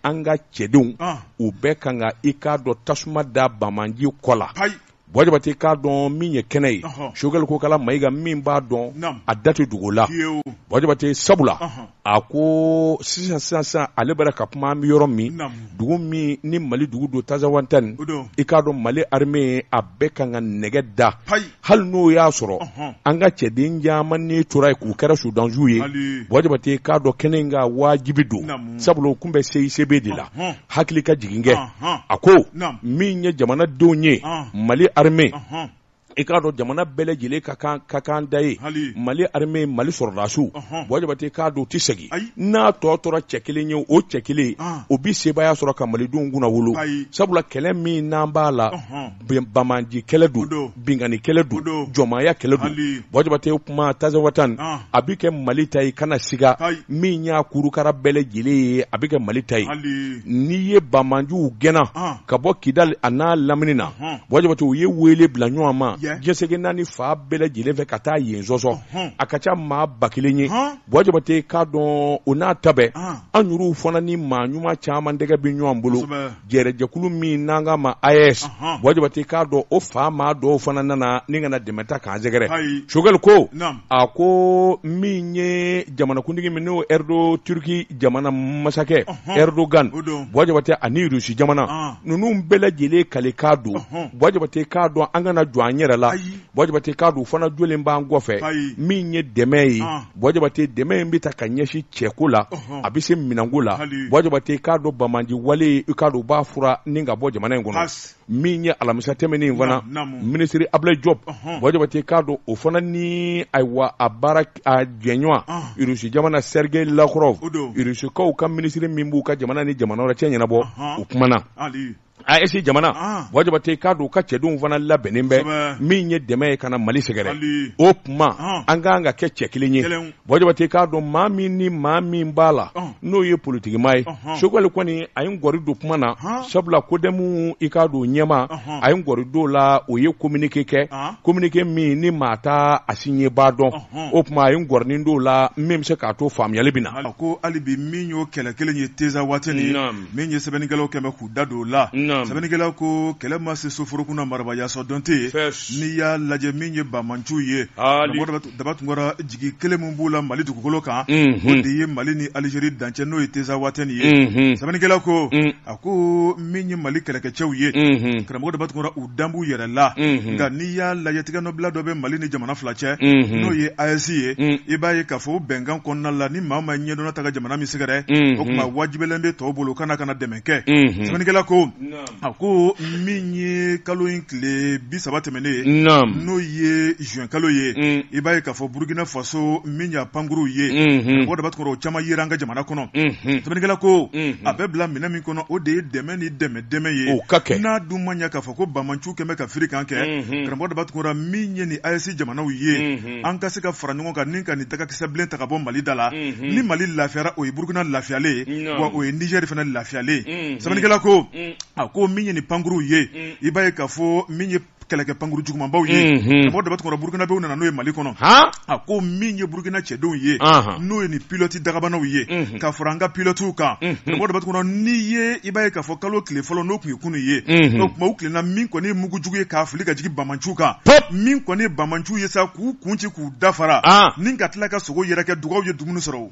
an ka cɛdenw u bɛ kan ka i k'a dɔn tasuma da banbaanci kɔ la. Buwa Jabate k'a dɔn min ye kɛnɛ ye, Sogɛli Kokala Mayiga min b'a dɔn a da tɛ dogo la. Buwa Jabate sabula a ko sisan sisan sisan ale bɛra ka kuma an bɛ yɔrɔ min, dugu min ni Mali dugu don Tazawatɛni, i k'a dɔn Mali armée a bɛ kan ka nɛgɛ da, hali n'o y'a sɔrɔ an ka cɛden caman ni tora yen k'u kɛra sɔrɔdasiw ye. Buwa Jabate k'a dɔn kɛnɛ in kan wajibi don, sabula u tun bɛ CICB de la. Hakili ka jigin kɛ a ko min ye jamanadenw ye Mali armée i k'a dɔn jamana bɛɛ lajɛlen ka kan ka kan da ye Mali armée Mali sɔrɔdasiw Buwa Jabate k'a dɔn u tɛ segin n'a tɔ tora cɛ kelen ye o cɛ kelen o bɛ sebaaya sɔrɔ ka malidenw kunnawolo sabula kɛlɛ min n'an b'a la banbaanci kɛlɛ don binkanni kɛlɛ don jɔnmaaya kɛlɛ don Buwa Jabate kuma Tazawatani a bɛ kɛ Mali ta ye kana siga min y'a kurukara bɛɛ lajɛlen ye a bɛ kɛ Mali ta ye n'i ye banbaanciw gɛnna ka bɔ Kidali a n'a lamini na Buwa Jabate u ye wele bila ɲɔgɔn ma diɲɛ seleke naani fan bɛɛ lajɛlen fɛ ka taa yen sɔsɔ a ka ca maa 1000 ye Buwa Jabate k'a dɔn o n'a ta bɛɛ an yɛrɛw fana ni maa ɲuman caman tɛgɛ bɛ ɲɔgɔn bolo jɛrɛjɛkulu min n'an k'a ma AES Buwa Jabate k'a dɔn o fa maa dɔw fana nana ni ka na dɛmɛ ta k'an sɛgɛrɛ Sogɛli ko a ko min ye jamanakuntigi min n'o Erdo Turki jamana masakɛ Erdogan Buwa Jabate ani Rusi jamana ninnu bɛɛ lajɛlen kalikan don Buwa Jabate k'a dɔn an kana jɔ an yɛrɛ la Buwa Jabate k'a dɔn u fana jɔlen b'an kɔfɛ min ye dɛmɛ ye Buwa Jabate dɛmɛ in bɛ ta ka ɲɛsin cɛko la a bɛ se minɛnko la Buwa Jabate k'a dɔn banbaanci wale i k'a dɔn u b'a fura ni ka bɔ jamana in kɔnɔ min ye alamisa tɛmɛnen in fana minisiri Abulayi Jɔp Buwa Jabate k'a dɔn o fana ni ayiwa a baara a jɛɲɔgɔn Irisi jamana Sergei Lavrov Irisikaw ka minisiri min b'u ka jamana ni jamana wɛrɛ cɛ ɲɛnabɔ u kumana AES jamana ah. Buwa Jabate k'a dɔn u ka cɛdenw fana labɛnnen bɛ min ye dɛmɛ ye ka na Mali sɛgɛrɛ o tuma ah. an ka kan ka kɛ cɛ kelen ye Buwa Jabate k'a dɔn maa min ni maa min b'a la ah. n'o ye politikimaa ye Sogɛli kɔni a ye ngɔri don kuma na sabula CODEM i k'a dɔn ɲɛmaa a ye ngɔri don la o ye communiqué kɛ communiqué min ni maa t'a a signébaa dɔn o tuma a ye ngɔrinin don la min bɛ se k'a to faamuyali bɛ na. A ko hali bi min y'o kɛlɛ kelen ye Tezawatɛni ye min ye sɛbɛnnikɛlaw kɛmɛ k'u da don o la sɛbɛnnikɛlaw ko kɛlɛ ma se soforokun na marabaya sɔn dɔn tɛ yen n'i y'a lajɛ min ye banbaanciw ye daba tunkara jigi kelen min b'u la mali dugukolo kan o de ye mali ni alizeri dancɛ n'o ye Tezawatɛni ye sɛbɛnnikɛlaw ko a ko min ye mali kɛlɛkɛcɛw ye karamɔgɔ daba tunkara u dan b'u yɛrɛ la nka n'i y'a lajɛ tigɛnɔbila dɔ bɛ mali ni jamana fila cɛ n'o ye AES ye i b'a ye k'a fɔ o bɛnkan kɔnɔna la ni maa ma ɲɛdɔnna ta ka jamana min sɛgɛrɛ o tuma wajibiyalen bɛ tɔw bolo ka na dɛmɛ kɛ sɛbɛnnikɛla ko a ko min ye kalo in tile 30 tɛmɛnen ye n'o ye juin kalo ye i b'a ye k'a fɔ burukina faso min y'a pankuruw ye karamɔgɔ daba tunkara o caman yera an ka jamana kɔnɔ sɛbɛnnikɛla ko a bɛ bila minɛn min kɔnɔ o de ye dɛmɛ ni dɛmɛ dɛmɛ ye o ka kɛ n'a dun ma ɲɛ k'a fɔ ko banbaanciw kɛmɛ ka firikan kɛ karamɔgɔ daba tunkara min ye ni AES jamanaw ye an ka se ka fara ɲɔgɔn kan ni ka nin dagakisɛ bilen ta ka bɔ Mali da la ni Mali lafiyara o ye Burukina lafiyalen ye wa o ye Nizɛri fana lafiyalen ye sɛbɛnnikɛla ko a ko min ye nin pankuruw ye i b'a ye k'a fɔ min ye kɛlɛkɛ pankuru jugumanbaw ye karamɔgɔ daba tunkara burukinabew nana n'o ye mali kɔnɔ a ko min ye burukina cɛdenw ye n'o ye ni pilɔti dagabanaw ye ka fara an ka pilɔtiw kan karamɔgɔ daba tunkara n'i ye i b'a ye k'a fɔ kalo tile fɔlɔ n'o tun ye kunun ye o tuma u tilenna min kɔni ye mugu jugu ye k'a fili ka jigin banbaanciw kan min kɔni ye banbaanciw ye sa k'u kun ci k'u dafara ni ka tila ka sogo yɛrɛkɛ dugaw ye dumuni sɔrɔ.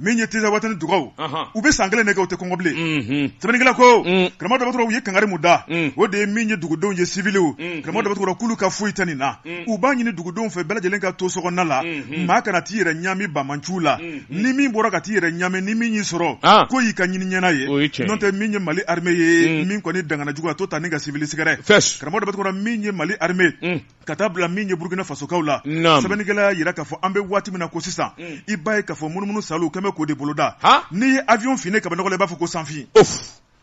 Min ye Tezawatɛni dugaw u bɛ san kelen de kɛ u tɛ kɔngɔ bilen sɛbɛnnikɛla ko karamɔgɔ daba tunkara u ye kangari mun da o de ye min ye dugudenw ye siviliw karamɔgɔ daba tunkara k'olu ka foyi tɛ nin na u b'a ɲini dugudenw fɛ bɛɛ lajɛlen ka to sokɔnɔna la maa kana t'i yɛrɛ ɲami banbaanciw la ni min bɔra ka t'i yɛrɛ ɲami ni min y'i sɔrɔ k'o y'i ka ɲini ɲɛna ye n'o tɛ min ye Mali armée ye min kɔni dangana jugu a t'o ta ni ka sivili sɛgɛrɛ karamɔgɔ daba tunkara min ye Mali armée ka taa bila min ye burukina fasokaw la sɛbɛnnikɛla y'a jira k'a fɔ an bɛ waati min na ko sisan i b'a ye k'a fɔ munumunu salo kɛmɛ k'o de boloda n'i ye avion finnen ka bɔ nɔgɔ la i b'a fɔ ko sanfin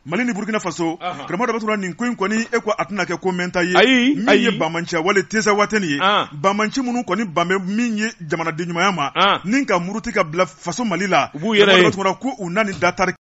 mali ni burukina faso karamɔgɔ daba tunkara nin ko in kɔni e ko a tɛna kɛ ko mɛnta ye ayi min ye banbaanciya wale Tezawatɛni ye banbaanci minnu kɔni ban bɛ min ye jamanaden ɲumanya ma ni ka muruti ka bila faso mali la u b'u yɛrɛ ye ko u na nin da tari.